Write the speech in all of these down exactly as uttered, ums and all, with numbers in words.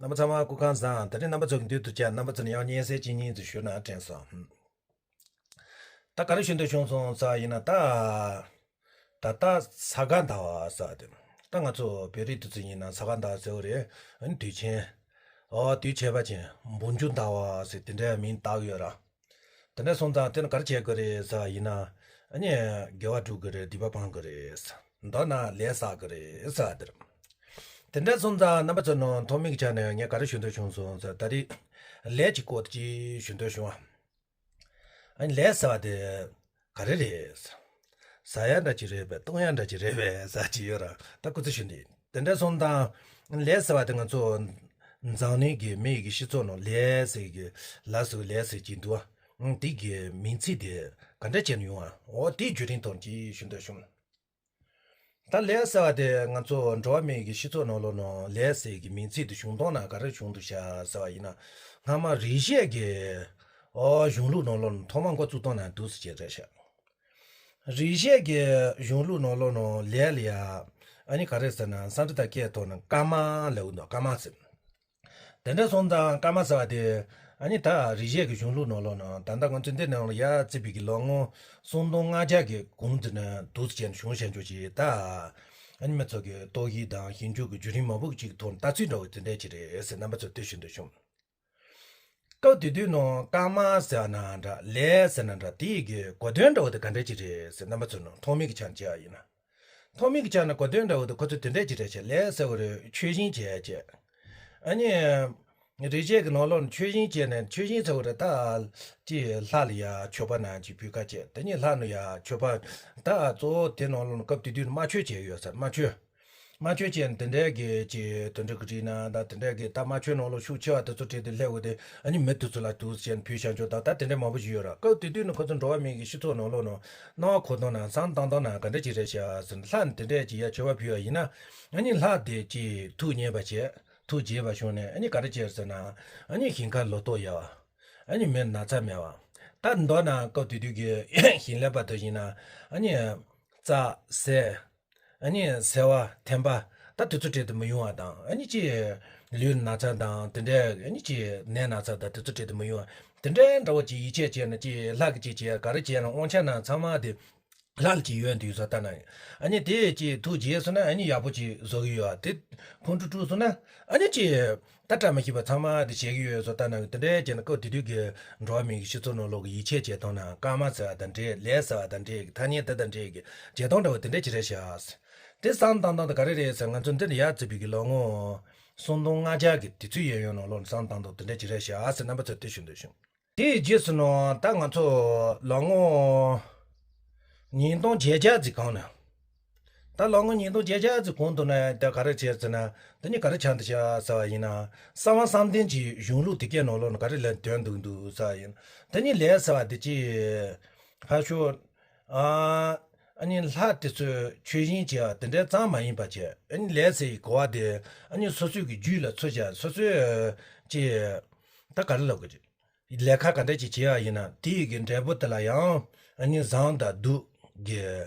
རྣམ་པ་ཚང་མ་སྐུ་ཁམས་བཟང་། ད་རེས་རྣམ་པ་ཚོ་གི་མདུན་དུ་བཅར། རྣམ་པ་ཚོ་ནས་ཡང་སྙན་སེང་ཅིག་གཉིས་ཙམ་ཞུས་ན་དྲན་སོང་། ད་ག་རེ་ཞུ་འདོད་བྱུང་སོང་ཟེར་བ་ཡིན་ན། ད་ད་ལྟ་ས་ག་ཟླ་བ་ཟེར་བ་དེ། ད་ང་ཚོ་བོད་རིགས་དེ་ཚོ་ཡིན་ན་ས་ག་ཟླ་བ་ཟེར་བ་རེད། ཨ་ནི་དུས་ཆེན། ཨོ་དུས་ཆེ་བ་ཅན་འབུམ་འགྱུར་ཟླ་བ་ཟེར་དེ་འདྲའི་མིང་བཏགས་ཡོད་ར། དེ་འདྲ་སོང་ཙང་དེ་ནི་ག་རེ་བྱེད་དགོས་རེད་ཟེར་བ་ཡིན་ན། ཨ་ནི་དགེ་བ་སྒྲུབ་དགོས་རེད། སྡིག་པ་སྤང་དགོས་རེད། མདོར་ན་ལས་བསགས་དགོས་རེད་ཟེར་བ་དེ་རེད། དེ་འདྲ་སོང་ཙང་རྣམ་པ་ཚོ་ནང་ཐོག་མའི་ཆ་ནས་ངས་ག་རེ་ཞུ་འདོད་བྱུང་སོང་ཟེར། ད་རེས་ལས་ཀྱི་སྐོར་ཅིག་ཞུ་འདོད་བྱུང་བ། ཨ་ནི་ལས་ཟེར་བ་དེ་ག་རེ་རེད། ཟ་ཡ་འདྲ་ཅིག་རེད་པས། བཏུང་ཡ་འདྲ་ཅིག་རེད་པས་ཟེར་གྱི་ཡོད་ར། ད་སྐུ་ཚེ་ཞུ་འདི་དེ་འདྲ་སོང་ཙང་ལས་ཟེར་བ་དེ་ང་ཚོ་འཛམ་གླིང་གི་མི་ཡི་གི་སྤྱི་ཚོགས་ནང་ལས་ཟེར་གི་ལ་སོགས་ལས་ཟེར་གྱི་འདུག་བ། དེ་གི་མིང་ཚིག་དེ་ག་འདྲ་བྱས་ནས་ཡོང་བ། འོ་དེའི་བརྒྱུད་རིམ་ཐོག་ཅིག་ཞུ་འདོད་བྱུང་། ད་ལས་ཟེར་བ་དེ་ང་ཚོ་འགྲོ་བ་མིའི་གི་སྤྱི་ཚོགས་ནང་ལོགས་ནང་ལས་ཟེར་གི་མིང་ཚིག་དེ་བྱུང་སྟངས་ན་ག་རེ་བྱུང་འདུག་ཤག་ཟེར་བ་ཡིན་ན། སྔ་མ་རིག་བྱེད་ཀྱི་ཨོ་གཞུང་ལུགས་ནང་ལོགས་ནང་ཐོག་མ་འགོ་བཙུགས་སྟངས་ན་འདུག་ཟེར་གྱི་རེད་ཤག་རིག་བྱེད་ཀྱི་གཞུང་ལུགས་ནང་ལོགས་ནང་ལས་ལ་ཡ། ཨ་ནི་ག་རེ་ཟེར་ན་སཾ་སྐྲྀ་ཏ་སྐད་ཐོག་ནས་ཀརྨ་ལབ་ཀྱི་འདུག་ཀརྨ་ཟེར། དེ་འདྲ་སོང་ཙང་ཀརྨ་ཟེར་བ་དེ། ཨ་ནི་ད་རིག་བྱེད་ཀྱི་གཞུང་ལུགས་ནང་ལོགས་ནང་ད་ལྟ་ང་ཚོ་འདི་ནང་ལ་ཡར་བརྩིས་པའི་གི་ལོ་ངོ་སུམ་སྟོང་ལྔ་བརྒྱ་གི་གོང་དེ་ནས་འདུག་སེ་བྱས་ནས་བྱུང་བཞག་འཇོག་ཅིག་ད། ཨ་ནི་མི་ཚོ་གི་རྟོག་ཞིབ་དང་ཞིབ་འཇུག་གི་བརྒྱུད་རིམ་མང་པོ་ཅིག་ཐོག་ནས་ལྟ་ཚུལ་འདྲ་བོ་དེ་འདྲ་ཅིག་རེད་ཟེར་རྣམ་པ་ཚོར་དེ་ཞུ་འདོད་བྱུང་། སྐབས་དེ་དུས་ནང་ཀརྨ་ཟེར་ན་འདྲ་ལས་ཟེར་ན་འདྲ་དེ་ཡི་གི་གོ་དོན་འདྲ་བོ་དེ་ག་འདྲ་ཅིག་རེད་ཟེར་རྣམ་པ་ཚོ་ནང་ཐོག་མའི་གི་ཆ་ནས་བྱས་པ་ཡིན་ན། ཐོག་མའི་གི་ཆ་ནས་གོ་དོན་འདྲ་བོ་དེ་ཁོ་ཚོས་དེ་འདྲ་ཅིག་རེད་བྱས། ལས་ཟེར་བ་རེད། མཆོད་སྦྱིན་བྱས་བྱས། ཨ་ནི། རིག་བྱེད་ཀྱི་ནང་ལོགས་ནས་མཆོད་སྦྱིན་བྱས་ནས་མཆོད་སྦྱིན་ཟེར་བ་རེད། ད་ཅི་ལྷ་ལ་ཡ་མཆོད་པ་ནང་ཅིག་ཕུལ་ཁ་བྱས། དེ་ནས་ལྷ་ནང་ཡ་མཆོད་པ། ད་གཙོ་བོ་དེ་ནང་ལོགས་ནས་སྐབས་དེ་དུས་ནས་དམར་མཆོད་བྱས་ཡོད་ཟེར། དམར་མཆོད། དམར་མཆོད་བྱས་ནས་དེ་འདྲའི་གི་ཅིག་དོན་འགྲུབ་ཀྱི་རིགས་ན་ད་དེ་འདྲའི་གི་ད་དམར་མཆོད་ནང་ལོགས་ཤུགས་ཆེ་བ་དེ་ཚོ་བྲིས་ཏེ་སླེབས་འོ་དེ། ཨ་ནི་མི་དེ་ཚོ་ལ་འདུག་སེ་བྱས་ནས་ཕུལ་བཞག་འཇོག་ད་ད་དེ་འདྲའི་མང་པོ་ཞིག་ཡོད་ར། སྐབས་དེ་དུས་ནས་ཁོ་ཚོ་འགྲོ་བ་མིའི་གི་སྤྱི་ཚོགས་ནང་ལོགས་ནང་སྣང་བ་འཁོར་སྟངས་ནང་བསམ་བློ་བཏང་སྟངས་ནང་ག་འདྲ་ཅིག་རེད་ཤག་ཟེར་ན། ལྷ་ནི་དེ་འདྲས་ཅིག་ཡ་མཆོད་པ་ཕུལ་བ་ཡིན་ན། ཨ་ནི་ལྷ་དེ་ཅིག་ཐུགས་མཉེས་པ་བྱས། ཐུགས་དགྱེས་པ་བྱུང་ནས་ཨ་ནི་ག་རེ་བྱས་ཟེར་ན། ཨ་ནི་ཞིང་ཁ་ལོ་ཏོག་ཡག་པ། ཨ་ནི་མི་ན་ཚ་མེད་པ། ད་མདོར་ན་སྐབས་དེ་དུས་ཀྱི་ཞིང་ལས་པ་དེ་ཡིན་ན། ཨ་ནི་རྩྭ་ཟས། ཨ་ནི་སོལ་བ་ཐན་པ། ད་དེ་ཚོ་སྤྲད་དེ་མི་ཡོང་བ་དང་། ཨ་ནི་ཅིག་ལུས་ན་ཚ་དང་དེ་འདྲའི། ཨ་ནི་ཅིག་ནད་ན་ཚ་དང་དེ་ཚོ་སྤྲད་དེ་མི་ཡོང་བ། དེ་འདྲའི་འདྲ་བོ་ཅིག་ཡིད་ཆེས་བྱས་ན། ཅིག་ལྷ་གིས་ཅིག་བྱས་ག་རེ་བྱས་ན་དབང་ཆ་ན་ཚང་མ་དེ་ལྷ་ལ་ཅིག་ཡོད་འདུག་བཟོ་ལྟ་ན། ཨ་ནི་དེ་ཅིག་ཐུགས་དགྱེས་སོང་ན་ཨ་ནི་ཡག་པོ་ཅིག་བཟོ་གི་ཡོད། དེ་ཕུང་དཀྲུག་དཀྲུག་སོང་ན་ཨ་ནི་ཅིག་ད་བཀྲ་མི་ཤིས་པ་ཚང་མ་དེ་བྱེད་ཀྱི་ཡོད་བཟོ་ལྟ་ན། དེ་འདྲའི་བྱས་ན་སྐབས་དེ་དུས་ཀྱི་འགྲོ་བ་མིའི་སྤྱི་ཚོགས་ནང་ལོགས་ཀྱི་ཡིད་ཆེས་བྱེད་སྟངས་ནང་ཀརྨ་ཟེར་བ་དང་འདྲེས། ལས་ཟེར་བ་དང་འདྲེས་ཀྱི་ཐ་སྙད་དེ་དང་འདྲེས་ཀྱི་བྱེད་སྟངས་འདྲ་བོ་དེ་འདྲ་ཅིག་རེད་ཤག་དེ་བསམ་བཏང་སྟངས་དེ་ག་རེ་རེད་ཟེར། ང་ཚོ་འདི་ནས་ཡར་བརྩིས་པའི་གི་ལོ་ངོ་སུམ་སྟོང་ལྔ་བརྒྱ་གི་དུས་ཚོད་ཡན་ཡོལ་ནང་ལོགས་ནས་བསམ་བཏང་སྟངས་དེ་འདྲ་ཅིག་རེད་ཤག་ཟེར་རྣམ་པ་ཚོར་དེ་ཞུ་འདོད་བྱུང་། དེའི་རྗེས་སུ་ནང་ད་ང་ཚོ་ལོ་ངོ་ཉིས་སྟོང་བརྒྱད་བརྒྱ་ཙམ་གོང་ནས། ད་ལོ་ངོ་ཉིས་སྟོང་བརྒྱད་བརྒྱ་ཙམ་གོང་དུ་ནས་ད་ག་རེ་བྱས་ཟེར་ན། དེ་ནི་ག་རེ་ཆགས་འདུག་ཤག་ཟེར་བ་ཡིན་ན། གསང་བ་གསང་བདེ་གི་གཞུང་ལུགས་དེ་གའི་ནང་ལོགས་ནས་ག་རེ་ལབ་དོན་འདུག་འདུག་ཟེར་བ་ཡིན། དེ་ནི་ལས་ཟེར་བ་དེ་ཅིག་ཕར་ཞོག་ཨ་ཨ་ནི་ལྷ་དེ་ཚོས་མཆོད་སྦྱིན་བྱས་པ་དེ་འདྲའི་ཙམ་མ་ཡིན་པ་བྱས། ཨ་ནི་ལས་ཟེར་བའི་གོ་བ་དེ་ཨ་ནི་སོ་སོའི་གི་རྒྱུད་ལ་ཚུད་བྱས། སོ་སོའི་ཅིག་ད་ག་རེ་ལབ་དགོས་ཀྱི། ལས་ཀ་ག་འདྲ་ཅིག་བྱེད་ཡ་ཡིན་ན་དེ་ཡི་གི་འབྲས་བུ་དེ་ལ་ཡང་ཨ་ནི་བཟང་དང་སྡུག་གི་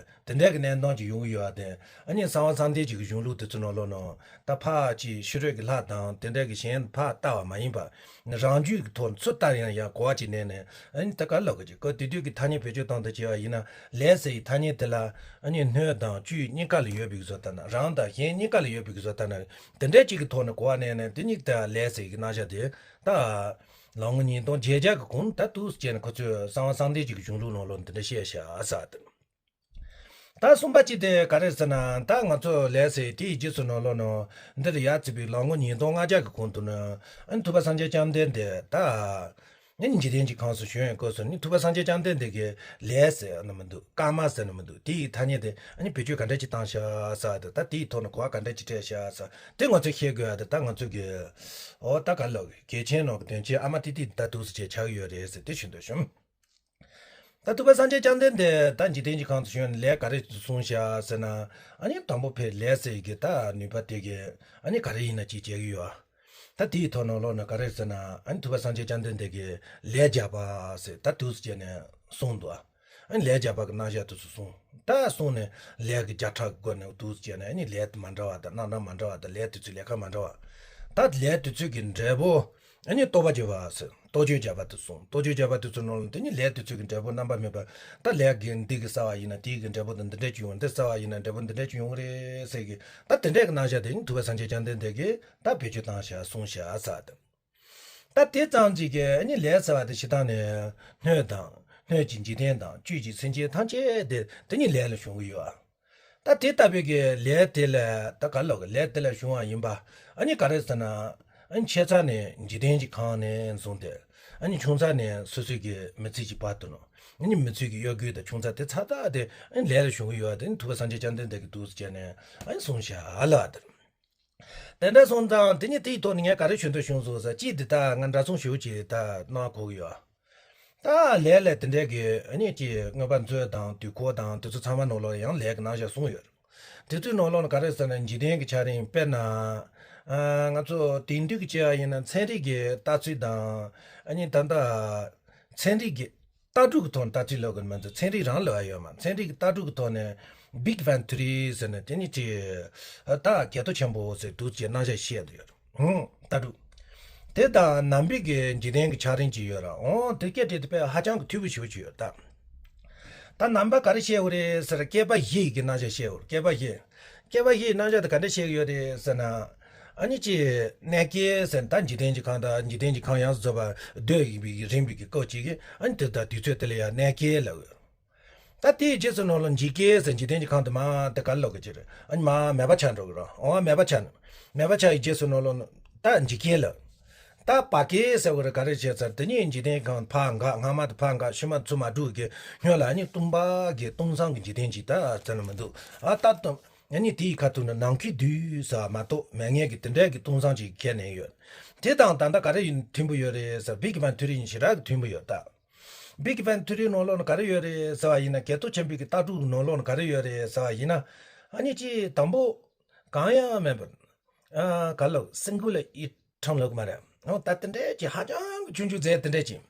དེ་འདྲ་གི་གནས་སྟངས་ཅིག་ཡོང་གི་ཡོད་པ་དེ། ཨ་ནི་གསང་བ་གསང་བདེ་གི་གཞུང་ལུགས་དེ་ཚོ་ནང་ལོགས་ནང་ད་ཕར་ཅིག་ཕྱི་རོལ་གྱི་ལྷ་དང་དེ་འདྲ་གི་གཞན་ཕར་ལྟ་བ་མ་ཡིན་པ། རང་རྒྱུད་ཀྱི་ཐོག་ཚུར་ལྟ་ཡང་ཡང་གོ་བ་ཅིག་གནས་ནས། ཨ་ནི་ད་ག་ལབ་དགོས་ཀྱི། སྐབས་དེ་དུས་ཀྱི་ཐ་སྙད་བེད་སྤྱོད་སྟངས་དང་བྱས་པ་ཡིན་ན། ལས་ཟེར་བའི་ཐ་སྙད་དེ་ལ་ཨ་ནི་སྣོད་དང་བཅུད་གཉིས་ཀ་ལ་ཡོད་པའི་གི་བཟོ་ལྟ་ན། རང་དང་གཞན་གཉིས་ཀ་ལ་ཡོད་པའི་གི་བཟོ་ལྟ་ན། དེ་འདྲ་ཅིག་གི་ཐོག་ནས་གོ་བ་གནས་ནས་དེ་གཉིས་ཀ་ལས་ཟེར་གི་རྣམ་གཞག་དེ་ད། ལོ་ངོ་ཉིས་སྟོང་བརྒྱད་བརྒྱ་གི་གོང་ད་འདུག་སེ་བྱས་ནས་ཁོ་ཚོས་གསང་བ་གསང་བདེ་གི་གཞུང་ལུགས་ནང་ལོགས་འདི་འདྲ་བཤད་བཞག་ས་དེ། ད་གསུམ་པ་གཅིག་དེ་ག་རེ་ཟེར་ན། ད་ང་ཚོ་ལས་ཟེར་དེའི་རྗེས་སུ་ནང་ལོགས་ནང་འདིར་ཡར་བརྩིས་པའི་ལོ་ངོ་ཉིས་སྟོང་ལྔ་བརྒྱ་གི་གོང་དུ་ནི། ཨ་ནི་ཐུབ་པ་སངས་རྒྱས་བཅོམ་ལྡན་འདས་ད་ཨ་ནི་འཇིག་རྟེན་གྱི་ཁམས་སུ་བྱོན་པའི་སྐབས་སུ་ནི། ཐུབ་པ་སངས་རྒྱས་བཅོམ་ལྡན་འདས་ཀྱིས་ལས་ཟེར་ནི་མི་འདུག་ཀརྨ་ཟེར་ནི་མི་འདུག་དེའི་ཐ་སྙད་དེ་ཨ་ནི་བེད་སྤྱོད་ག་འདྲ་ཅིག་བཏང་ཤག་ས་དེ། ད་དེའི་ཐོག་ནས་གོ་བ་ག་འདྲ་ཅིག་སྤྲད་ཤག་ས་དེ་ང་ཚོས་ཤེས་དགོས་ཡ་དེ། ད་ང་ཚོ་གི་ཨོ་ད་ག་ལབ་དགོས། གལ་ཆེན་ནང་གི་དོན་ཆེན་ཨ་མ་ཏི་ཏི་ད་འདུག་སེ་བྱས་ཆགས་ཡོད་རེད་ཟེར་དེ་ཞུ་འདོད་བྱུང་། ད་ཐུབ་པ་སངས་རྒྱས་བཅོམ་ལྡན་འདས་ད་འཇིག་རྟེན་གྱི་ཁམས་སུ་བྱོན་ནས་ལས་ག་རེ་གསུངས་ཤག་ཟེར་ན། ཨ་ནི་དང་པོ་ཕའི་ལས་ཟེར་གྱི་ད་ནུས་པ་དེ་གིས་ཨ་ནི་ག་རེ་ཡིན་ན་ཅིག་བྱེད་ཀྱི་ཡོད། ད་དེའི་ཐོག་ནང་ལོགས་ནས་ག་རེ་ཟེར་ན། ཨ་ནི་ཐུབ་པ་སངས་རྒྱས་བཅོམ་ལྡན་འདས་ཀྱིས་ལས་བརྒྱ་པ་ཟེར་ད་འདུག་སེ་བྱས་ནས་གསུངས་འདུག་ཨ་ནི་ལས་བརྒྱ་པ་གི་རྣམ་གཞག་དེ་ཚོ་གསུངས། ད་གསུངས་ནས་ལས་ཀྱི་བརྒྱ་ཕྲག་གི་སྒོ་ནས་འདུག་སེ་བྱས་ནས། ཨ་ནི་ལས་དེ་མ་འདྲ་བ་དང་རྣམ་གྲངས་མ་འདྲ་བ་དང་། ལས་དེ་ཚོའི་ལས་ཀ་མ་འདྲ་བ། ད་ལས་དེ་ཚོའི་གི་འབྲས་བུ། ཨ་ནི་རྟོགས་པ་བརྒྱད་པ་ཟེར། རྟོགས་བརྗོད་བརྒྱ་པ་དེ་གསུངས། རྟོགས་བརྗོད་བརྒྱ་པ་དེ་ཚོའི་ནང་ལ་དེ་ནི་ལས་དེ་ཚོའི་གི་འབྲས་བུ་རྣམ་པ་སྨིན་པ། ད་ལས་ཀྱི་འདི་གི་བསགས་པ་ཡིན་ན་དེའི་གི་འབྲས་བུ་དང་འདི་འདྲ་ཅིག་ཡོང་། འདི་བསགས་པ་ཡིན་ན་འབྲས་བུ་འདི་འདྲ་ཅིག་ཡོང་གི་རེད་ཟེར་གི། ད་དེ་འདྲའི་གི་རྣམ་གཞག་དེ་ནི་ཐུབ་པ་སངས་རྒྱས་བཅོམ་ལྡན་འདས་ཀྱིས་ད་བེད་སྤྱོད་བཏང་བཞག་གསུངས་བཞག་ཟེར་དེ། ད་དེ་ཙམ་ཅིག་གིས་ཨ་ནི་ལས་ཟེར་བ་དེ་སྤྱིར་བཏང་ནས་སྣོད་དང་སྣོད་ཀྱི་འཇིག་རྟེན་དང་བཅུད་ཀྱི་སེམས་ཅན་ཐམས་ཅད་དེ་དེ་ཉིད་ལས་ལ་ཞུགས་ཀྱི་ཡོད། ད་དེ་ལྟ་བུའི་གི་ལས་དེ་ལ་ད་ག་ལོག་གི་ལས་དེ་ལ་ཞུགས་པ་ཡིན་པ། ཨ་ནི་ག་རེ་ཟེར་ན། ཨ་ནི་ཆེ་ཚད་ནས་འཇིག་རྟེན་གྱི་ཁམས་ནས་བཟུང་སྟེ། ཨ་ནི་ཆུང་ཚད་ནས་སོ་སོའི་གི་མི་ཚེ་གི་བར་དུ་ནོ། ཨ་ནི་མི་ཚེ་གི་གཡོ་འགུལ་དང་ཆུང་ཚད་དེ་ཚ་ཐག་དེ་ཨ་ནི་ལས་ལ་ཞུགས་ཀྱི་ཡོད་དེ་ནི་ཐུབ་པ་སངས་རྒྱས་བཅོམ་ལྡན་འདས་ཀྱིས་འདུག་སེ་བྱས་ནས་ཨ་ནི་གསུངས་བཞག་ལ་དེ། དེ་འདྲ་སོང་ཙང་དེ་ཉིད་དེའི་ཐོག་ནས་ངས་ག་རེ་ཞུ་འདོད་བྱུང་སོང་ཟེར། གཅིག་འདི་ལྟར་ང་འདྲ་མཚུངས་ཞུ་ཅིག་ད་གནང་དགོས་ཀྱི་ཡོད། ད་ལས་ལས་དེ་འདྲའི་གི་ཨ་ནི་ཅིག་མངོན་པ་མཛོད་དང་དུས་འཁོར་དང་དེ་ཚོ་ཚང་མ་ནང་ལོགས་ཡང་ལས་ཀྱི་རྣམ་གཞག་གསུངས་ཡོད། དེ་ཚོའི་ནང་ལོགས་ནས་ག་རེ་ཟེར་ན་འཇིག་རྟེན་གྱི་ཆ་རིང་དཔེར་ན། ང་ཚོ་དེང་དུས་ཀྱི་བྱས་པ་ཡིན་ན་ཚན་རིག་གི་ལྟ་ཚུལ་དང་ཨ་ནི་ད་ལྟ་ཚན་རིག་གི་ལྟ་གྲུབ་ཀྱི་ཐོག་ནས་ལྟ་ཚུལ་ལབ་དགོས་མ་ཚད་ཚན་རིག་རང་ལབ་ཡ་ཡོད་མ། ཚན་རིག་གི་ལྟ་གྲུབ་ཀྱི་ཐོག་ནས་Big Bang Theory ཟེར་ནས་དེ་ནི་ཅི། ད་གལ་གཏོ་ཆེན་པོ་ཟེར་འདུག་ཅེས་རྣམ་གཞག་བཤད་དུ་ཡོད། ཧུང་ལྟ་གྲུབ། དེ་དང་ནམ་བིག་གི་འཇིག་རྟེན་གྱི་ཆ་རིང་ཅིག་ཡོད་ར། འོང་དེ་སྐད་དེ་དེ་དཔེ་ཧ་ཅང་གི་མཐུ་བོ་ཞེ་པོ་ཅིག་ཡོད་ད། ད་ནམ་པ་ག་རེ་བཤད་དགོས་རེད་ཟེར་བསྐལ་པ་བཞི་ཡི་གི་རྣམ་གཞག་བཤད་དགོས་རེད། བསྐལ་པ་བཞི། བསྐལ་པ་བཞིའི་རྣམ་གཞག་དེ་ག་འདྲ་བཤད་ཀྱི་ཡོད་རེད་ཟེར་ན། ཨ་ནི་ཅི། གནས་སྐབས་ཟེར་ན་ད་འཇིག་རྟེན་གྱི་ཁམས་དང་འཇིག་རྟེན་གྱི་ཁམས་ཡོངས་སུ་རྫོགས་པ་སྡོད་ཡིན་པའི་རིམ་པའི་གི་སྐབས་ཅིག་གི་ཨ་ནི་དེ་ད་དུས་ཚོད་དེ་ལ་ཡང་གནས་སྐབས་ལབ་ཡོད། ད་དེའི་རྗེས་སུ་ནང་ལ་འཇིག་སྐབས་ཟེར་འཇིག་རྟེན་གྱི་ཁམས་དེ་མར་དེ་ག་ལ་ལོག་གི་ཅི་རེད། ཨ་ནི་མར་མེད་པ་ཆགས་འགྲོ་གི་རེད། འོ་མེད་པ་ཆགས་ནས། མེད་པ་ཆགས་ཡི་རྗེས་སུ་ནང་ལ་ད་འཇིག་སྐབས་ལབ། ད་བར་སྐབས་ཟེར་བ་རེད། ག་རེ་བྱས་ཚར་དེ་ཉིད་འཇིག་རྟེན་གང་ཕར་འགག་སྔ་མ་དེ་ཕར་འགག་ཕྱི་མ་ཚུར་མ་འགྲོ་གི་སྔོན་ལ་ཨ་ནི་སྟོང་པ་གི་སྟོང་སང་གི་འཇིག་རྟེན་ཅིག་ད་ཟེར་ན་མི་འདུག་ཨ་ད་སྟོང་ཨ་ནི་དེའི་ཁ་ཐུག་ན་ནམ་མཁའི་རྡུལ་ཟེར་མ་གཏོགས་མེད་ངེས་ཀྱི་དེ་འདྲའི་གི་སྟོང་སང་ཅིག་ཁྱེར་ནས་ཡོད། དེ་དང་ད་ལྟ་ག་རེ་ཡིན་མཐུན་པོ་ཡོད་རེད་ཟེར། Big Bang Theory་ཡིན་ཞེ་དྲག་གི་མཐུན་པོ་ཡོད་ད། Big Bang Theory་ནང་ལོགས་ན་ག་རེ་ཡོད་རེད་ཟེར་བ་ཡིན་ན་གལ་གཏོ་ཆེན་པོའི་གི་ལྟ་གྲུབ་ནང་ལོགས་ན་ག་རེ་ཡོད་རེད་ཟེར་བ་ཡིན་ན། ཨ་ནི་ཅི་དང་པོ་གང་ཡང་མེད་པར། ཨ་ག་ལབ་singular་ཨི་ཁྲམ་ལབ་གི་མ་རེད། འོ་ད་དེ་འདྲའི་ཅིག་ཧ་ཅང་གི་ཆུང་ཆུང་ཟེར་དེ་འདྲའི་ཅིག་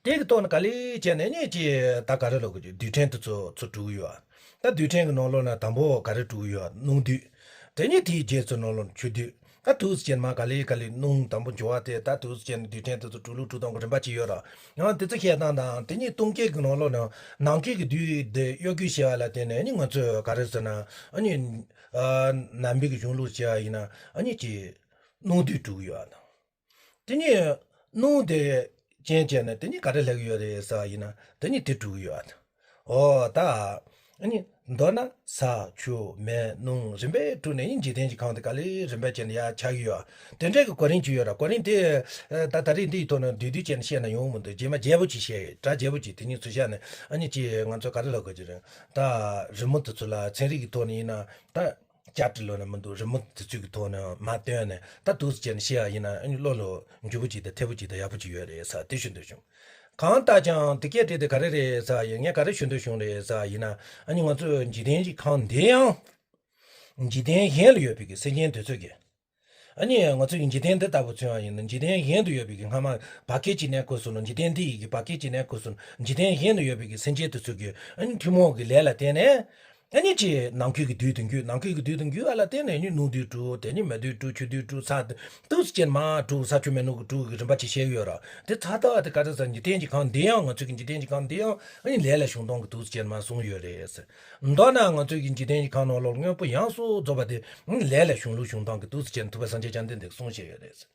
དེ་གི་ཐོག་ནས་ག་ལེ་བྱས་ནས་ནི་ཅིག་ད་ག་རེ་ལབ་དགོས་ཀྱི་རྡུལ་ཕྲན་དེ་ཚོ་ཚུར་གྲུབ་ཡོད། ད་རྡུལ་ཕྲན་གི་ནང་ལོགས་ན་དང་པོ་ག་རེ་གྲུབ་ཡོད། སྣང་རྡུལ། དེ་ནས་དེའི་རྗེས་སུ་ནང་ལོགས་ན་ཆུ་རྡུལ། ད་དུས་སུ་ཅན་མ་ག་ལེ་ག་ལེ་སྣང་དང་པོ་འབྱུང་བ་དེ་ད་དུས་སུ་ཅན་རྡུལ་ཕྲན་དེ་ཚོ་གྲུབ་ལུགས་གྲུབ་སྟངས་གི་རིམ་པ་ཅིག་ཡོད་ར། ཡང་དེ་ཚོ་བཤད་སྟངས་དང་དེ་ནས་སྟོང་སྐད་གི་ནང་ལོགས་ན་ནམ་མཁའི་གི་རྡུལ་དེ་གཡོ་འགུལ་བྱས་པ་ལ་བརྟེན་ནས་ནི་ང་ཚོས་ག་རེ་ཟེར་ན་ཨ་ནི། ཨ་ནམ་བིག་གི་གཞུང་ལུགས་བྱས་པ་ཡིན་ན་ཨ་ནི་ཅིག་སྣང་རྡུལ་གྲུབ་ཡོད་ཨ་དང་། དེ་ནས་སྣང་དེ་རྐྱེན་བྱས་ནས་དེ་ནས་ག་རེ་ལྷག་གི་ཡོད་རེད་ཟེར་བ་ཡིན་ན་དེ་ནས་དེ་གྲུབ་ཡོད་ཨ། འོ་ད། ཨ་ནི་མདོར་ན་ས་ཆུ་མེ་རླུང་རིམ་པས་གྲུབ་ནས་ཡིན་འཇིག་རྟེན་གྱི་ཁམས་དེ་ག་ལེ་རིམ་པས་བྱས་ནས་ཡར་ཆགས་ཀྱི་ཡོད་ཨ། དེ་འདྲའི་གི་གོ་རིམ་ཅིག་ཡོད་ར། གོ་རིམ་དེ་ད་ད་རེས་འདི་ཡི་ཐོག་ནས་བསྡུས་བསྡུས་བྱས་ནས་བཤད་ན་ཡོང་མི་འདུག་རྗེས་མ་རྒྱས་པོ་ཅིག་བཤད་ཡོད། སྒྲ་རྒྱས་པོ་ཅིག་དེ་ཉིད་ཚུར་བཤད་ནས་ཨ་ནི་ཅིག་ང་ཚོ་ག་རེ་ལབ་དགོས་ཀྱི་རེད། ད་རི་མོ་དེ་ཚོ་ལ་ཚན་རིག་གི་ཐོག་ནས་ཡིན་ན་ད། བསྐྱར་དུ་ལོ་ན་མི་འདུག་རི་མོ་དེ་ཚོའི་གི་ཐོག་ནས་མར་བཏོན་ནས་ད་འདུག་སེ་བྱས་ནས་བཤད་ཡ་ཡིན་ན་ཨ་ནི་བློ་ལ་འཇུ་བོ་ཅིག་དང་ཐེ་བོ་ཅིག་དང་ཡག་པོ་ཅིག་ཡོད་རེད་ཟེར་དེ་ཞུ་འདོད་བྱུང་། གང་ལྟར་ཀྱང་དེ་སྐད་དེ་དེ་ག་རེ་རེད་ཟེར་ཡ་ངས་ག་རེ་ཞུ་འདོད་བྱུང་རེད་ཟེར་ཡིན་ན་ཨ་ནི་ང་ཚོ་འཇིག་རྟེན་གྱི་ཁམས་འདི་ཡང་འཇིག་རྟེན་གཞན་ལ་ཡོད་པའི་གི་སེམས་ཅན་དེ་ཚོ་གི་ཨ་ནི་ང་ཚོ་གི་འཇིག་རྟེན་འདི་ལྟ་བུ་མཚོན་པ་ཡིན་ན་འཇིག་རྟེན་གཞན་དུ་ཡོད་པའི་གི་སྔ་མ་བར་སྐབས་ཀྱི་གནས་སྐབས་སུ་ནི་འཇིག་རྟེན་འདི་ཡི་གི་བར་སྐབས་ཀྱི་གནས་སྐབས་སུ་ནི་འཇིག་རྟེན་གཞན་དུ་ཡོད་པའི་གི་སེམས་ཅན་དེ་ཚོ་གི་ཨ་ནི་ཐུན་མོང་གི་ལས་ལ་བརྟེན་ནས། ཨ་ནི་ཅི་ནམ་མཁའི་གི་རྡུལ་དུ་འགྱུར། ནམ་མཁའི་གི་རྡུལ་དུ་འགྱུར་བ་ལ་བརྟེན་ནས་ནི་སྣང་རྡུལ་གྲུབ། དེ་ནི་མེ་རྡུལ་གྲུབ། ཆུ་རྡུལ་གྲུབ། ས་དུས་སུ་ཅན་མ་གྲུབ། ས་ཆུ་མེ་རླུང་གི་གྲུབ་གི་རིམ་པ་ཅིག་བཤད་ཀྱི་ཡོད་ར། དེ་ཚ་ཐག་དེ་ག་རེ་ཟེར་འཇིག་རྟེན་གྱི་ཁམས་འདི་ཡང་ང་ཚོ་གི་འཇིག་རྟེན་གྱི་ཁམས་འདི་ཡང་ཨ་ནི་ལས་ལ་ཞུགས་སྟངས་ཀྱི་དུས་སུ་ཅན་མ་གསུངས་ཡོད་རེད་ཟེར། མདོར་ན་ང་ཚོ་གི་འཇིག་རྟེན་གྱི་ཁམས་ནང་ལོགས་དངོས་པོ་ཡོངས་སུ་རྫོགས་པ་དེ་ཨ་ནི་ལས་ལ་ཞུགས་ལུགས་ཞུགས་སྟངས་ཀྱི་དུས་སུ་ཅན་ཐུབ་པ་སངས་རྒྱས་བཅོམ་ལྡན་འདས་ཀྱིས་གསུངས་བཞག་ཡོད་རེད་ཟེར།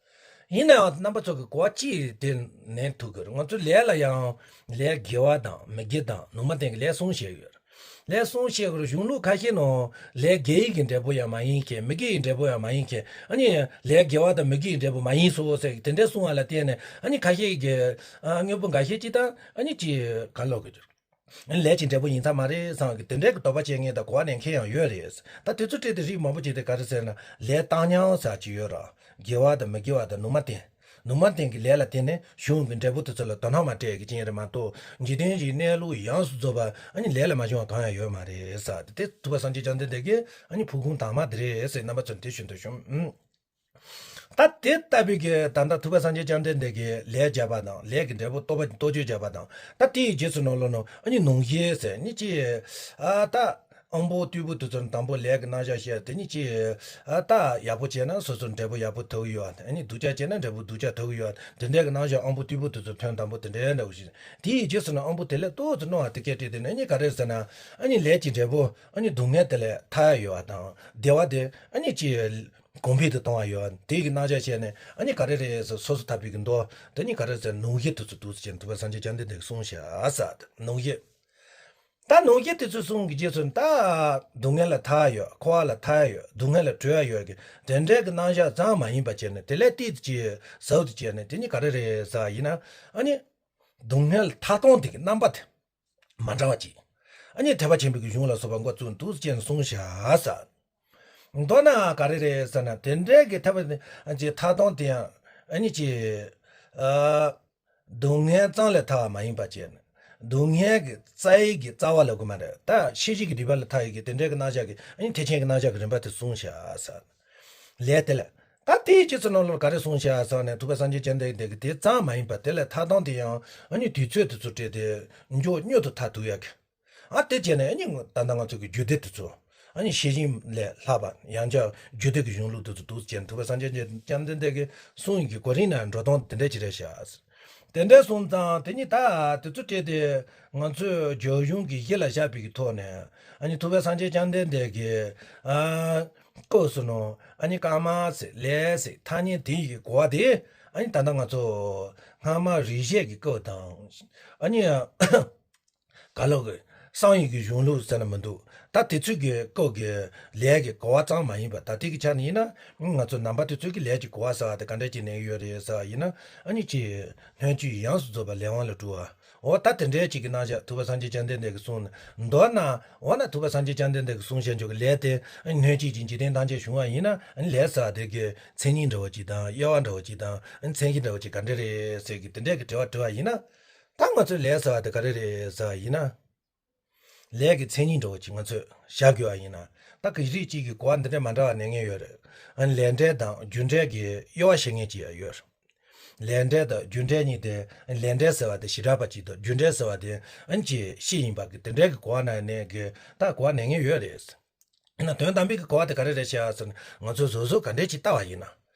ཡིན་ནའང་རྣམ་པ་ཚོ་གི་གོ་བ་གཅིག་དེ་ནན་ཐུབ་ཀྱི་རེད། ང་ཚོ་ལས་ལ་ཡང་ལས་དགེ་བ་དང་མི་དགེ་དང་ནུས་མ་ལྡན་གྱི་ལས་གསུམ་བཤད་ཀྱི་ཡོད་རེད། ལས་གསུམ་བཤད་ཀྱི་རེད། གཞུང་ལུགས་ཁ་ཤས་ནང་ལས་དགེ་ཡི་གི་འབྲས་བུ་ཡང་མ་ཡིན་མཁན། མི་དགེ་ཡི་འབྲས་བུ་ཡང་མ་ཡིན་མཁན། ཨ་ནི་ལས་དགེ་བ་དང་མི་དགེ་ཡི་འབྲས་བུ་མ་ཡིན་སོ་ཟེར་གྱི་དེ་འདྲ་གསུང་བ་ལ་བརྟེན་ནས་ཨ་ནི་ཁ་ཤས་ཀྱིས་ཨ་དངོས་པོ་འགའ་ཤས་ཅིག་དང་ཨ་ནི་ཅིག་ག་ལབ་དགོས་ཀྱི་རེད། ལས་ཀྱི་འབྲས་བུ་ཡིན་ས་མ་རེད་བསམ་གི་དེ་འདྲའི་གི་དོགས་པ་བྱེད་མཁན་དང་གོ་བ་ལེན་མཁན་ཡང་ཡོད་རེད། ད་དེ་ཚོ་སྤྲད་དེ་རིགས་མང་པོ་ཅིག་དེ་ག་རེ་ཟེར་ན་ལས་བཏང་སྙོམས་ཟེར་ཅིག་ཡོད་ར། དགེ་བ་དང་མི་དགེ་བ་དང་ནུས་མ་ལྡན། ནུས་མ་ལྡན་གྱི་ལས་ལ་བརྟེན་ནས་བྱུང་གི་འབྲས་བུ་དེ་ཚོ་ལ་དོ་སྣང་མ་སྤྲད་ཀྱི་རྐྱེན་རེད་མ་གཏོགས་འཇིག་རྟེན་གྱི་གནས་ལུགས་ཡོངས་སུ་རྫོགས་པ་ཨ་ནི་ལས་ལ་མ་བྱུང་བ་གང་ཡང་ཡོད་མ་རེད་ཟེར་ཏེ། དེ་ཐུབ་པ་སངས་རྒྱས་བཅོམ་ལྡན་འདས་ཀྱིས་ཨ་ནི་ཕུལ་ཁུངས་དྭངས་མ་དེ་རེད་ཟེར་རྣམ་པ་ཚོར་དེ་ཞུ་འདོད་བྱུང་། ད་དེ་ལྟ་བུའི་གི་ད་ལྟ་ཐུབ་པ་སངས་རྒྱས་བཅོམ་ལྡན་འདས་ཀྱིས་ལས་བརྒྱ་པ་དང་ལས་ཀྱི་འབྲས་བུ་རྟོགས་པ་རྟོགས་བརྗོད་བརྒྱ་པ་དང་ད་དེའི་རྗེས་སུ་ནང་ལོགས་ནང་ཨ་ནི་སྣང་ཤས་ཟེར་ནི་ཅི། ཨ་ད་ དབང་པོ་རྟུལ་པོ་དེ་ཚོར་དང་པོ་ལས་ཀྱི་རྣམ་གཞག་བཤད། དེ་ནས་ཅི། ཨ། ད་ཡག་པོ་བྱས་ན་སོ་སོར་འབྲས་བུ་ཡག་པོ་ཐོབ་ཀྱི་ཡོད། ཨ་ནི་སྡུག་ཅག་བྱས་ན་འབྲས་བུ་སྡུག་ཅག་ཐོབ་ཀྱི་ཡོད། དེ་འདྲའི་གི་རྣམ་གཞག་དབང་པོ་རྟུལ་པོ་དེ་ཚོར་དོན་དམ་པོ་དེ་འདྲའི་འདྲ་བོ་ཞིག། དེའི་རྗེས་སུ་ནི་དབང་པོ་དེ་ལས་ཏོག་ཙམ་རྣོ་བ་དེ་སྐད་བྲིས་ཏེ་ནི། ཨ་ནི་ག་རེ་ཟེར་ན། ཨ་ནི་ལས་ཀྱི་འབྲས་བུ། ཨ་ནི་སྡུག་བསྔལ་དེ་ལས་ཐར་ཡ་ཡོད་པ་དང་། བདེ་བ་དེ། ཨ་ནི་ཅི། གོང་འཕེལ་དུ་གཏོང་བ་ཡོད། དེའི་གི་རྣམ་གཞག་བཤད་ནས། ཨ་ནི་ག་རེ་རེད་ཟེར། སོ་སོ་ཐར་པའི་གི་མདོ། དེ་ནི་ག་རེ་ཟེར། ནོངས་བཤད་དེ་ཚོ་འདུག་ཟེར་ནས་ཐུབ་པ་སངས་རྒྱས་བཅོམ་ལྡན་འདས་ཀྱིས་གསུངས་བཞག་ཟེར། ནོངས་བཤད། ད་ནོངས་བཤད་དེ་ཚོ་གསུང་གི་རྗེས་སུ། ད་སྡུག་བསྔལ་ལས་ཐར་ཡ་ཡོད། འཁོར་བ་ལས་ཐར་ཡ་ཡོད། སྡུག་བསྔལ་ལས་གྲོལ་ཡ་ཡོད་གི། དེ་འདྲའི་གི་རྣམ་གཞག་ཙམ་མ་ཡིན་པ་བྱས་ནས། དེ་ལས་ཏོག་ཙམ་ཅིག་ཟབ་ཏུ་བྱས་ནས། དེ་ནི་ག་རེ་རེད་ཟེར་བ་ཡིན་ན། ཨ་ནི་སྡུག་བསྔལ་ཐར་སྟངས་དེ་གི་རྣམ་པ་དེ་མ་འདྲ་བ་ཅིག། ཨ་ནི་ཐེག་པ་ཆེན་པོའི་གི་གཞུང་ལ་སོགས་པ་འགོ་བཙུགས་འདུག་ཟེར་ནས་གསུངས་བཞག་ཟེར། མདོར་ན་ག་རེ་རེད་ཟེར་ན། དེ་འདྲའི་གི་ཐེག་པ་ཅིག་ཐར་སྟངས་དེ་ཡང་། ཨ་ནི་ཅིག། ཨ། སྡུག་བསྔལ་ཙམ་ལས་ཐར་བ་མ་ཡིན་པ་བྱས་ནས། སྡུག་བསྔལ་གྱི་རྩ་བའི་གི་རྩ་བ་ལབ་དགོས་མ་རེད། ད་ཤེས་བཞིན་གྱི་སྒྲིབ་པ་ལས་ཐར་ཡ་གི། དེ་འདྲའི་གི་རྣམ་གཞག་གི། ཨ་ནི་ཐེག་ཆེན་གྱི་རྣམ་གཞག་གི་རིམ་པ་དེ་གསུངས་བཞག་ཟེར། ལས་དེ་ལས། ད་དེའི་རྗེས་སུ་ནང་ལོགས་ག་རེ་གསུངས་བཞག་ཟེར་ནས། ཐུབ་པ་སངས་རྒྱས་བཅོམ་ལྡན་འདས་ཀྱིས་དེ་ཙམ་མ་ཡིན་པ། དེ་ལས་ཐར་སྟངས་དེ་ཡང་། ཨ་ནི་དུས་ཚོད་དེ་ཚོ་སྤྲད་དེ་མགྱོགས་མྱུར་དུ་ཐར་ཐུབ་ཡ་གི། ཨ། དེ་བྱས་ནས་ཨ་ནི་ད་ལྟ་ང་ཚོ་གི་རྒྱུད་སྡེ་དེ་ཚོ། ཨ་ནི་ཤེས་བཞིན་ལས་ལྷག་པ་ཡང་བསྐྱར་རྒྱུད་སྡེ་གི་གཞུང་ལུགས་དེ་ཚོ་འདུག་ཟེར་ནས་ཐུབ་པ་སངས་རྒྱས་བཅོམ་ལྡན་འདས་ཀྱིས་གསུངས་ཡོད་གི། གོ་རིམ་ནང་འགྲོ་སྟངས་དེ་འདྲ་ཅིག་རེད་ཤག། དེ་འདྲ་སོང་ཙང་དེ་ནི་ད་དེ་ཚོ་སྤྲད་དེ་ང་ཚོས་རྒྱུད་གཞུང་གི་གཞི་ལ་བཞག་པའི་གི་ཐོག་ནས། ཨ་ནི་ཐུབ་པ་སངས་རྒྱས་བཅོམ་ལྡན་འདས་ཀྱིས། ཨ། སྐབས་སུ་ནོ། ཨ་ནི་ཀརྨ་ཟེར། ལས་ཟེར། ཐ་སྙད་དེ་ཡི་གོ་བ་དེ། ཨ་ནི་ད་ལྟ་ང་ཚོ་སྔ་མ་རིག་བྱེད་ཀྱི་སྐབས་དང་། ཨ་ནི། ག་ལབ་དགོས། བསམ་ཡས་ཀྱི་གཞུང་ལུགས་ཟེར་ན་མི་འདུག། ད་དེ་ཚོའི་གི་སྐབས་ཀྱི་ལས་ཀྱི་གོ་བ་ཙམ་མ་ཡིན་པ། ད་ལྟའི་གི་ཆ་ནས་ཡིན་ན། ང་ཚོ་ནང་པ་དེ་ཚོའི་གི་ལས་ཀྱི་གོ་བ་ཟེར་བ་དེ་ག་འདྲ་ཅིག་གནས་ཡོད་རེད་ཟེར་བ་ཡིན་ན། ཨ་ནི་ཅིག། སྣོད་བཅུད་ཡོངས་སུ་རྫོགས་པ་ལས་དབང་ལས་གྲུབ་པ། འོ། ད་དེ་འདྲའི་ཅིག་གི་རྣམ་གཞག་ཐུབ་པ་སངས་རྒྱས་བཅོམ་ལྡན་འདས་ཀྱིས་གསུངས་ནས། མདོར་ན། འོ་ན་ཐུབ་པ་སངས་རྒྱས་བཅོམ་ལྡན་འདས་ཀྱིས་གསུངས་བཞག་ཆོག་གི་ལས་དེ། ཨ་ནི་སྣོད་བཅུད་ཀྱི་འཇིག་རྟེན་ཐམས་ཅད་བྱུང་བ་ཡིན་ན། ཨ་ནི་ལས་ཟེར་བ་དེ་གི་མཚན་ཉིད་འདྲ་བོ་ཅིག་དང་། དབྱེ་བ་འདྲ་བོ་ཅིག་དང་། ཨ་ནི་མཚན་གཞི་འདྲ་བོ་ཅིག་ག་འདྲ་རེད་ཟེར་གི་དེ་འདྲའི་གི་དྲི་བ་དྲི་བ་ཡིན་ན། ད་ང་ཚོས་ལས་ཟེར་བ་དེ་ག་རེ་རེད་ཟེར་བ་ཡིན་ན། ལས་ཀྱི་མཚན་ཉིད་འདྲ་བོ་ཅིག་ང་ཚོས་བཞག་དགོས་པ་ཡིན་ན། ད་གི་རིགས་གཅིག་གི་གོ་བ་འདི་འདྲ་མ་འདྲ་བ་གནས་ངེས་ཡོད་རེད། ཨ་ནི་ལས་འབྲས་དང་རྒྱུ་འབྲས་ཀྱི་དབྱེ་བ་ཕྱེ་མཁན་ཅིག་ཡང་ཡོད་རེད། ལས་འབྲས་དང་རྒྱུ་འབྲས་གཉིས་དེ། ལས་འབྲས་ཟེར་བ་དེ་བྱེ་བྲག་པ་ཅིག་དང་། རྒྱུ་འབྲས་ཟེར་བ་དེ་ཨ་ནི་ཅིག་སྤྱི་ཡིན་པ་གི་དེ་འདྲའི་གི་གོ་བ་ནང་གནས་གི། ད་གོ་བ་གནས་ངེས་ཡོད་རེད། ཡིན་ན་དོན་དམ་པའི་གི་གོ་བ་དེ་ག་རེ་རེད་ཤག་ཟེར་ན། ང་ཚོས་གཟབ་གཟབ་ག་འདྲས་ཅིག་ལྟ་བ་ཡིན་ན།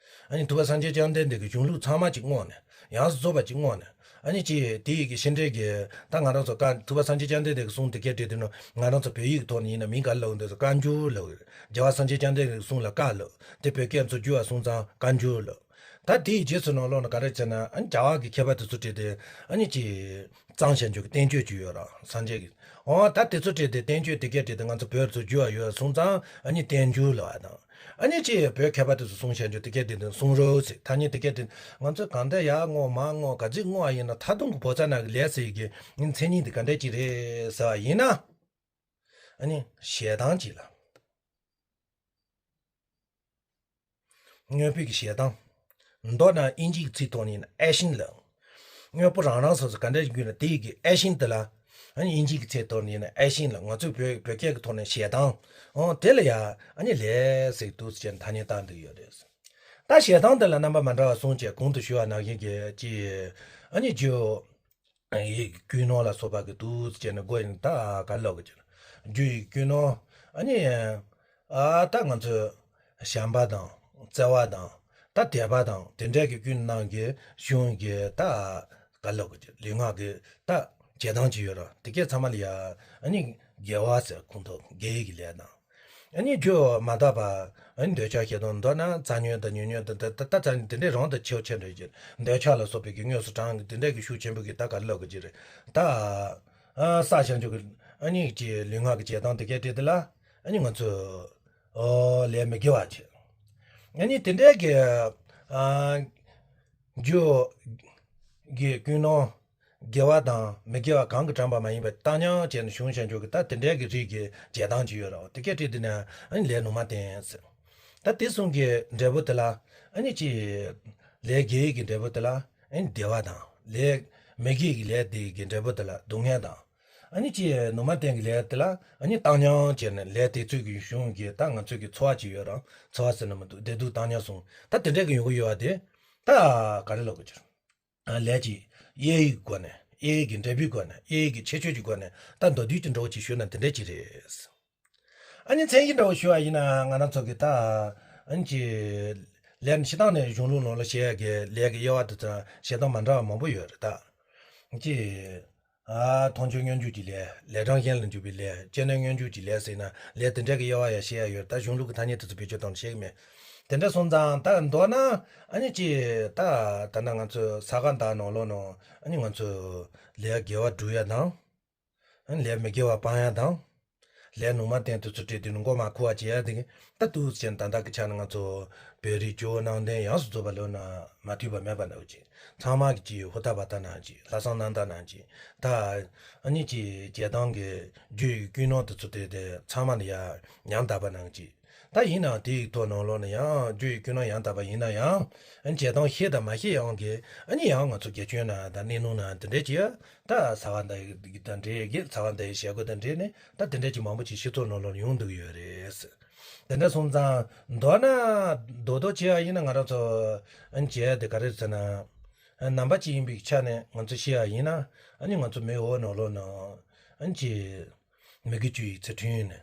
ཨ་ནི་ཐུབ་པ་སངས་རྒྱས་བཅོམ་ལྡན་འདས་ཀྱི་གཞུང་ལུགས་ཚང་མ་ཅིག་བསྔོགས་ནས། ཡོངས་སུ་རྫོགས་པ་ཅིག་བསྔོགས་ནས། ཨ་ནི་ཅིག་དེ་ཡི་གི་ཕྱི་འབྲེལ་གྱི། ད་ང་རང་ཚོ་བཀའ། ཐུབ་པ་སངས་རྒྱས་བཅོམ་ལྡན་འདས་ཀྱིས་གསུངས་དེ་སྐད་བྲིས་དེ་ནོ། ང་རང་ཚོ་བོད་ཡིག་གི་ཐོག་ནས་ཡིན་ན་མིང་ག་རེ་ལབ་འདུག་ཟེར། བཀའ་འགྱུར་ལབ། རྒྱལ་བ་སངས་རྒྱས་བཅོམ་ལྡན་འདས་ཀྱི་གསུང་ལ་བཀའ་ལབ། དེ་བོད་སྐད་ཚུར་བསྒྱུར་བ་སོང་ཙང་བཀའ་འགྱུར་ལབ། ད་དེའི་རྗེས་སུ་ནང་ལོགས་ན་ག་རེ་བྱས་ན། ཨ་ནི་རྒྱ་གར་གྱི་མཁས་པ་དེ་ཚོ་བྲིས་ཏེ། ཨ་ནི་ཅིག་གཙང་བྱང་ཆུབ་ཀྱི་བསྟན་བཅོས་ཅིག་ཡོད་ར། སངས་རྒྱས་ཀྱི། འོ། ད་དེ་ཚོ་བྲིས་ཏེ་བསྟན་བཅོས་དེ་སྐད་བྲིས་ཏེ་ང་ཚོ་བོད་ཚུར་བསྒྱུར་བ་ཡོད་སོང་ཙང་། ཨ་ནི་བསྟན་འགྱུར་ལབ་པ་དང་། ཨ་ནི་ཅིག་བོད་མཁས་པ་དེ་ཚོ་གསུང་བྱང་ཆུབ་དེ་སྐད་བྲིས་ཏེ་གསུང་རབ་ཟེར། ཐ་སྙད་དེ་སྐད་བྲིས། ང་ཚོས་གང་ལྟར་ཡར་བསྔོག་མར་བསྔོག་ག་ཚོད་བསྔོག་པ་ཡིན་ན། མཐར་ཐུག་གི་བོད་ས་ན་གི་ལས་ཟེར་གི་མཚན་ཉིད་དེ་ག་འདྲས་ཅིག་རེད་ཟེར་བ་ཡིན་ན། ཨ་ནི་ཞེ་སྡང་ཅིག་ལ། དངོས་པོའི་གི་ཞེ་སྡང་། མདོར་ན་དབྱིན་ཇིའི་གི་ཚིག་ཐོག་ནས་ཡིན་ན་ཨེ་ཤིན་ལབ། དངོས་པོ་རང་རང་སོ་སོ་ག་འདྲ་ཞིག་ཡོད་ན་དེ་ཡི་གི་ཨེ་ཤིན་དེ་ལ། ཨ་ནི་དབྱིན་ཇིའི་གི་ཚིག་ཐོག་ནས་ཡིན་ན་ཨེ་ཤིན་ལབ། ང་ཚོའི་བོད་བོད་སྐད་ཀྱི་ཐོག་ནས་ཞེ་སྡང་། འོ། དེ་ལ་ཡ་ཨ་ནི་ལས་ཟེར་འདུག་ཟེར་ནས་ཐ་སྙད་བཏགས་འདུག་ཡོད་རེད། ད་ཞེ་སྡང་དེ་ལ་རྣམ་པ་མ་འདྲ་བ་གསུངས་བྱས། གོང་དུ་ཞུས་པ་ནང་བཞིན་གྱི་ཅིག། ཨ་ནི་རྒྱུ། ཡི་གི་ཀུན་སློང་ལ་སོགས་པ་གི་འདུག་ཟེར་ནས་འགོ་ཡིན། ད་ག་ལོག་གི་ཅིག། རྒྱུ་ཡི་ཀུན་སློང་། ཨ་ནི། ཨ། ད་ང་ཚོས་བྱམས་པ་དང་བརྩེ་བ་དང་། ད་དད་པ་དང་དེ་འདྲའི་གི་ཀུན་སྣང་གི་གཞུང་གི། ད་ག་ལོག་གི་ཅིག། ལུས་ངག་གི་ད་བྱེད་སྟངས་ཅིག་ཡོད་ར། དེ་གའི་ཚང་མ་ལ་ཡ། ཨ་ནི་དགེ་བ་ཟེར། ཁོང་ཚོ་དགེ་བའི་གི་ལས་དང་། ཨ་ནི་རྒྱུ་མ་དག་པ། ཨ་ནི་འདོད་ཆགས་ཞེ་སྡང་འདོད་ན་རྩ་ཉོན་དང་ཉོན་ཉོན་དང་། ད་ད་ད་དེ་འདྲའི་རང་དང་ཆེ་བ་ཆེ་འདྲ་ཅིག། འདོད་ཆགས་ལ་སོགས་པའི་གི་དངོས་སུ་དྲངས་གི་དེ་འདྲའི་གི་ཤུགས་ཆེན་པོ་གི། ད་ག་ལོག་གི་ཅིག་རེད། ད། ཨ། བསགས་བྱང་ཆུབ་ཀྱི། ཨ་ནི་ཅིག་ལུས་ངག་གི་བྱེད་སྟངས་དེ་གའི་སྤྲད་དེ་ལ། ཨ་ནི་ང་ཚོས། ཨོ། ལས་མི་དགེ་བ་བྱེད། ཨ་ནི་དེ་འདྲའི་གི། ཨ། རྒྱུ་གི་ཀུན་སློང་། དགེ་བ་དང་མི་དགེ་བ་གང་གིས་དྲངས་པ་མ་ཡིན་པ་བཏང་སྙོམས་བྱས་ནས་བྱུང་བྱང་ཆུབ་ཀྱི། ད་དེ་འདྲའི་གི་རིགས་ཀྱི་བྱེད་སྟངས་ཅིག་ཡོད་རེད། དེ་གའི་སྤྲད་དེ་ན། ཨ་ནི་ལས་ནུ་མ་བསྟན་ཟེར། ད་དེ་གསུམ་གྱི་འབྲས་བུ་དེ་ལ། ཨ་ནི་ཅིག། ལས་དགེ་བའི་གི་འབྲས་བུ་དེ་ལ། ཨ་ནི་བདེ་བ་དང་། ལས་མི་དགེ་གི་ལས་དེ་གི་འབྲས་བུ་དེ་ལ་སྡུག་བསྔལ་དང་། ཨ་ནི་ཅིག་ནུ་མ་བསྟན་གི་ལས་དེ་ལ་ཨ་ནི་བཏང་སྙོམས་བྱས་ནས། ལས་དེ་ཚོ་གི་གཞུང་གི་ད་ང་ཚོ་གི་ཚོར་བ་ཅིག་ཡོད་རེད། ཚོར་བ་ཟེར་ན་མི་འདུག། བདེ་སྡུག་བཏང་སྙོམས་སོང་། ད་དེ་འདྲའི་གི་ཡོང་གི་ཡོད་པ་དེ། ད་ག་རེ་ལབ་དགོས་ཀྱི་རེད། ཨ། ལས་ཀྱི་དབྱེ་བའི་སྒོ་ནས། དབྱེ་བའི་གི་འབྲས་བུའི་སྒོ་ནས། དབྱེ་བའི་གི་ཁྱད་ཆོས་ཀྱི་སྒོ་ནས། ད་མདོར་བསྡུས་ཀྱི་འདྲ་བོ་ཅིག་ཞུས་ན་དེ་འདྲ་ཅིག་རེད། ཨ་ནི་མཚན་གཞི་འདྲ་བོ་ཞུ་བ་ཡིན་ན་ང་རང་ཚོ་གི་ད་ཨ་ནི་ཅི་ལས་སྤྱིར་བཏང་ནས་གཞུང་ལུགས་ནང་ལ་བཤད་ཡ་གི་ལས་ཀྱི་དབྱེ་བ་དེ་ཚོ་བཤད་སྟངས་མ་འདྲ་བ་མང་པོ་ཡོད་རེད་ད། ཅི། ཨ། མཐོང་ཆོས་མངོན་གྱུར་གྱི་ལས། ལས་རང་གཞན་ལ་འཇུག་པའི་ལས། སྤྱི་ནས་མངོན་གྱུར་གྱི་ལས་ཟེར་ན་ལས་དེ་འདྲ་གི་དབྱེ་བ་ཡང་བཤད་ཡ་ཡོད། ད་གཞུང་ལུགས་ཀྱི་ཐ་སྙད་དེ་ཚོ་བེད་སྤྱོད་བཏང་ནས་བཤད་གི་མེད། དེ་འདྲ་སོང་ཙང་ད་མདོར་ན་ཨ་ནི་ཅི་ད་ད་ལྟ་ང་ཚོའི་ས་ག་ཟླ་ནང་ལོགས་ནང་ཨ་ནི་ང་ཚོས་ལས་དགེ་བ་སྒྲུབ་ཡ་དང་། ཨ་ནི་ལས་མི་དགེ་བ་སྤང་ཡ་དང་། ལས་ནུ་མ་བསྟན་དེ་ཚོ་བྲིས་དུས་ནི་མགོ་མ་འཁོར་བ་བྱེད་ཡ་དེ་གི་ད་དུས་ཅན་ད་ལྟ་གི་ཆ་ནས་ང་ཚོ་བོད་རིགས་སྤྱི་བོ་ནང་བསྟན་ཡོངས་སུ་རྫོགས་པ་ལོ་ན་མ་ཐུལ་བ་མེད་པ་ནང་བཞིན་ཚང་མ་གི་ཅིག་ཧུར་ཐག་བ་ཐག་ནང་བཞིན་ལྷག་བསམ་རྣམ་དག་ནང་བཞིན་ད་ཨ་ནི་ཅིག་རྒྱལ་ཐང་གི་རྒྱུ་ཡི་ཀུན་སློང་དེ་ཚོ་དེ་དེ་ཚང་མ་ལ་ཡ་ཉམས་དག་པ་ནང་བཞིན། ད་ཡིན་ནའང་དེའི་ཐོག་ནང་ལོགས་ནས་ཡང་རྒྱུ་ཡི་ཀུན་སློང་ཡང་དག་པ་ཡིན་ན་ཡང་། ཨ་ནི་བྱེད་སྟངས་ཤེས་དང་མ་ཤེས་ཡང་གི་ཨ་ནི་ཡང་ང་ཚོ་དགེ་སྐྱོན་ན་དང་གནས་ལུགས་ན་དེ་འདྲས་ཀྱི་ད་ས་ག་ཟླ་ཡི་དང་འབྲེལ་གི་ས་ག་ཟླ་ཡི་བྱེད་སྒོ་དང་འབྲེལ་ནས་ད་དེ་འདྲས་ཀྱི་མང་པོ་ཅིག་སྤྱི་ཚོགས་ནང་ལོགས་ཡོང་འདུག་ཡོད་རེད། དེ་འདྲ་སོང་ཙང་མདོར་ན་རྡོག་རྡོག་བྱེད་ཡ་ཡིན་ན་ང་རང་ཚོ་ཨ་ནི་བྱེད་ཡ་དེ་ག་རེ་ཟེར་ན་ཨ་ནི་ནང་པ་ཅིག་ཡིན་པའི་ཆ་ནས་ང་ཚོ་ཤེས་ཡ་ཡིན་ན་ཨ་ནི་ང་ཚོ་མི་འོག་ནང་ལོགས་ན་ཨ་ནི་ཅི་མི་དགེ་བཅུ་ཡི་ཚུལ་ཁྲིམས་ནས།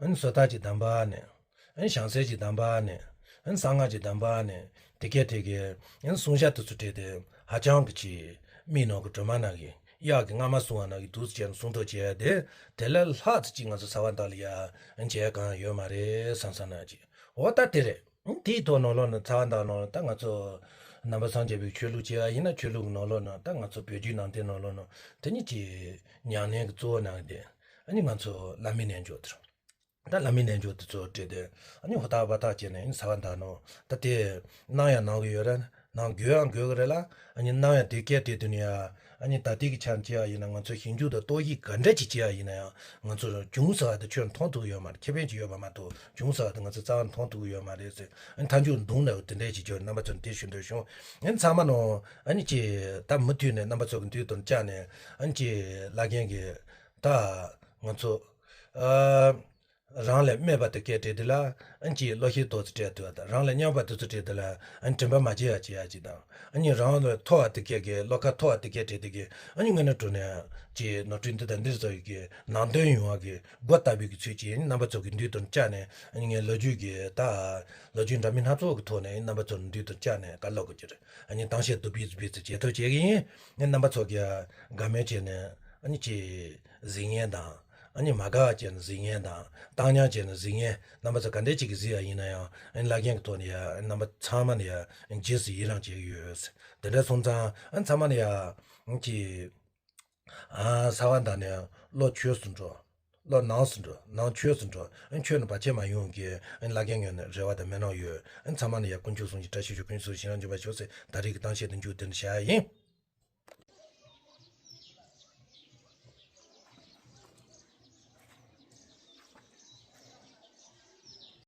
ཨན་བཟོ་ལྟ་ཅིག་དམ་པ་ནས། ཨན་བྱང་སེམས་ཅིག་དམ་པ་ནས། ཨན་གསང་སྔགས་ཅིག་དམ་པ་ནས། དེ་སྐད་དེ་གི་ཨན་གསུང་བཤད་དེ་ཚོ་བྲིས་ཏེ་ཧ་ཅང་གི་ཅིག་མིག་ནང་གི་སྒྲོན་མ་ནང་གི་གཡག་གི་རྔ་མ་སྲུང་བ་ནང་གི་འདུག་ཅེས་གསུང་གྲོགས་བྱས་ཏེ་དེ་ལས་ལྷག་ཙམ་ཅིག་ང་ཚོ་ས་ག་ཟླ་ལ་ཡ་ཨན་བྱས་གང་ཡོད་མ་རེད་བསམ་བསམ་ན་ཅིག་འོ་ད་དེ་རེད། ཨན་དེའི་ཐོག་ནང་ལོགས་ན་ས་ག་ཟླ་ནང་ལ་ད་ང་ཚོ་ནང་པ་སངས་རྒྱས་པའི་ཆོས་ལུགས་བྱས་པ་ཡིན་ན་ཆོས་ལུགས་ནང་ལོགས་ན་ད་ང་ཚོ་བོད་བརྒྱུད་ནང་བསྟན་ནང་ལོགས་ན་དེ་ཉིད་ཀྱི་ཉམས་ལེན་གྱི་གཙོ་བོ་ནང་དེ། ཨ་ནི་ང་ཚོ་བླ་མའི་རྣལ་འབྱོར་དེ། ད་བླ་མའི་རྣལ་འབྱོར་དེ་ཚོ་བྲིས་ཏེ་ཨ་ནི་ཧུར་ཐག་བ་ཐག་བྱས་ནས་ཨ་ནི་ས་ག་ཟླ་ནང་ད་དེ་གནང་ཡང་གནང་གི་ཡོད་རེད། གནང་དགོས་ཡང་དགོས་ཀྱི་རེད་ལ། ཨ་ནི་གནང་ཡང་དེ་སྐད་དེ་དུས་ནས་ཡ་ཨ་ནི་ད་ལྟའི་གི་ཆ་བྱས་པ་ཡིན་ན་ང་ཚོ་ཞིབ་འཇུག་དང་རྟོག་ཞིབ་ག་འདྲ་ཅིག་བྱས་པ་ཡིན་ན་ཡང་ང་ཚོ་གྱོང་ཟ་བ་དེ་ཁྱོན་མཐོང་ཐུབ་ཀྱི་ཡོད་མ་རེད། ཁེ་ཕན་ཅིག་ཡོད་པ་མ་གཏོགས་གྱོང་ཟ་བ་དེ་ང་ཚོ་རྩ་བ་ནས་མཐོང་ཐུབ་ཀྱི་ཡོད་མ་རེད་ཟེར། ཨ་ནི་མཐའ་མཇུག་མདུང་ནག་དེ་འདྲ་ཅིག་བརྒྱབ་རྣམ་པ་ཚོར་དེ་ཞུ་འདོད་བྱུང་། ཨ་ནི་ཚང་མ་ནང་ཨ་ནི་ཅི་ད་མུ་མཐུད་ནས་རྣམ་པ་ཚོ་གི་མདུན་དུ་བཅར་ནས་ཨ་ནི་ཅི་བླ་རྒན་གྱི་ད་ང་ཚོ་ཨ་རང་ལས་སྨད་པ་དེ་སྐད་བྲིས་དེ་ལ་ཨ་ནི་ཅི་བློ་ཤེས་ཏོག་ཙམ་སྤྲད་ཐུབ་པ་དང་རང་ལས་མཉམ་པ་དེ་ཚོ་བྲིས་དེ་ལ་ཨ་ནི་དྲན་པ་མ་བརྗེད་ཡ་བྱེད་ཡ་ཅིག་དང་ཨ་ནི་རང་ལས་མཐོ་བ་དེ་སྐད་ཀྱི་བློ་ཁ་མཐོ་བ་དེ་སྐད་བྲིས་དེ་གི་ཨ་ནི་དངོས་གནས་དྲང་གནས་ཅི་ནོར་འཁྲུལ་འདི་དང་འདིར་བཟོ་ཡི་གི་ནང་དོན་ཡོང་བ་གི་སྒོ་ལྟ་བུའི་གི་ཚུལ་གྱིས་ཨ་ནི་རྣམ་པ་ཚོ་གི་མདུན་དུ་བཅར་ནས་ཨ་ནི་ངའི་ལོ་རྒྱུས་ཀྱི་ད་ལོ་རྒྱུས་འདྲ་མིན་སྣ་ཚོགས་ཀྱི་ཐོག་ནས་ཨ་ནི་རྣམ་པ་ཚོ་མདུན་དུ་བཅར་ནས་བཀའ་སློབ་དགོས་ཀྱི་རེད། ཨ་ནི་གཏམ་བཤད་དུ་སྤེལ་སྤེལ་ཚུལ་བྱེད་ཐབས་བྱེད་ཀྱི་ཡིན། ཨ་ནི་རྣམ་པ་ཚོ་གིས་དགའ་མོས་བྱས་ནས་ཨ་ནི་ཅི་གཟིགས་མཁན་དང་། ཨ་ནི་མ་དགའ་བ་བྱས་ནས་གཟིགས་མཁན་དང་། བཏང་སྙོམས་བྱས་ནས་གཟིགས་མཁན་རྣམ་པ་ཚོ་ག་འདྲས་ཅིག་གིས་གཟིགས་ཡ་ཡིན་ན་ཡང་ཨ་ནི་བླ་རྒན་གྱི་ཐོག་ནས་ཡ་ཨ་ནི་རྣམ་པ་ཚང་མ་ནས་ཡ་རྗེས་སུ་ཡི་རང་བྱེད་ཀྱི་ཡོད། དེ་འདྲ་སོང་ཙང་ཨ་ནི་ཚང་མ་ནས་ཡ་ཨ་ནི་ཅི། ཨ་ས་ག་ཟླ་ནས་བློ་ཆོས་སུ་འགྲོ། བློ་ནང་སུ་འགྲོ། ནང་ཆོས་སུ་འགྲོ། ཨ་ཆོས་ནི་བར་ཆད་མ་ཡོང་གི་ཨ་བླ་རྒན་ངོས་ནས་རེ་བ་དང་སྨོན་ལམ་ཡོད། ཨ་ཚང་མ་ནས་ཡ་དཀོན་མཆོག་གསུམ་གྱི་བཀྲ་ཤིས་ཤོག་དཀོན་མཆོག་གསུམ་ཞིང་རང་འབྱོར་པ་ཤོག་ཟེར་ད་རེས་ཀྱི་གཏམ་བཤད་འདི་མཇུག་དེ་ནས་བཞག་ཡ་ཡིན།